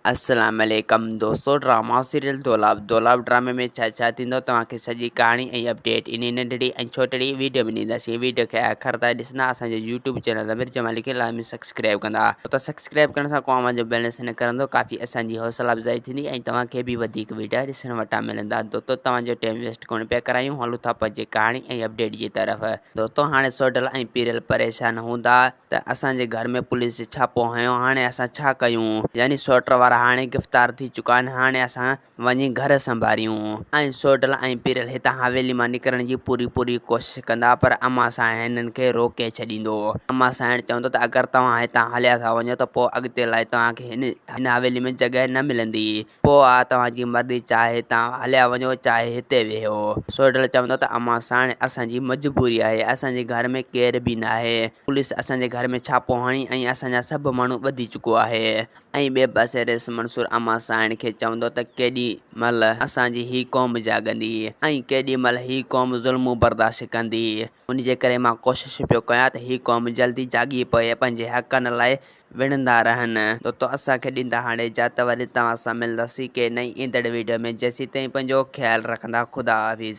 السلام عليڪم دوستو ڊراما سيريل دولاب دولاب ڊرامي ۾ ڇا ڇا ٿيندو توهان کي سڄي ڪهاڻي ۽ اپڊيٽ انهي ننڍڙي ۽ ڇوٽڙي ويڊيو ۾ ڏينداسين ويڊيو کي آخر تائين ڏسندا اسان جو يوٽيوب چينل امير جمالي کي لازمي سبسڪرائب ڪندا ڇو ته سبسڪرائب ڪرڻ سان ڪو اوهان جو بيلنس نه ڪرندو ڪافي اسان جي حوصلا افزائي ٿيندي ۽ توهان کي به وڌيڪ ويڊيا ڏسڻ وٽان ملندا دوستو توهان جو ٽائيم ويسٽ ڪونه پيا ڪرايون هلون ٿا پنهنجي ڪهاڻي ۽ اپڊيٽ جي طرف دوستو هاڻي سوڍل ۽ پيرل پريشان هوندا ته اسان جي گهر ۾ پوليس ڇاپو هنيو هاڻي اسان ڇا ڪيون يعني سوٽ وارا هاڻي گرفتار ٿي چڪا آهن هاڻي اسان وڃي گهر سنڀاريون ۽ سوڍل ۽ پيرل هتان حويلي مان نڪرڻ جي پوري پوري ڪوشش ڪندا پر امان سائڻ هنن کي روڪي ڇڏيندو امان سائڻ چوندو ته اگر توهان هتان هليا ٿا وڃو ته پوء اڳتي لاء توهان کي هن حويلي ۾ جڳهه نه ملندي پوء آء توهان جي مرضي چاهي هتان هليا وڃو چاهي هتي ويهو. سوڍل چوندو ته امان ساڻ اسان جي مجبوري آهي اسان جي گهر ۾ ڪير به ناهي. پوليس اسان جي گهر ۾ ڇاپو هڻي ۽ اسان جا سڀ ماڻهو ٻڌي چڪو آهي. ۽ ٻئي پاسي رئيس منصور امان سائڻ کي چوندو ته ڪيڏي مهل اسان جي هي قوم جاڳندي ۽ ڪيڏي مهل هي قوم ظلمون برداشت ڪندي. ان جي ڪري مان ڪوشش پيو ڪيان ته هي قوم جلدي جاڳي پوي پنهنجي حقن لاء وڙهندا رهن. دوستو اسان کي ڏيندا هاڻي اجازت وري توهان سان ملنداسين ڪنهن نئين ايندڙ ويڊيو ۾ جيسين تائين پنهنجو خيال رکندا خدا حافظ.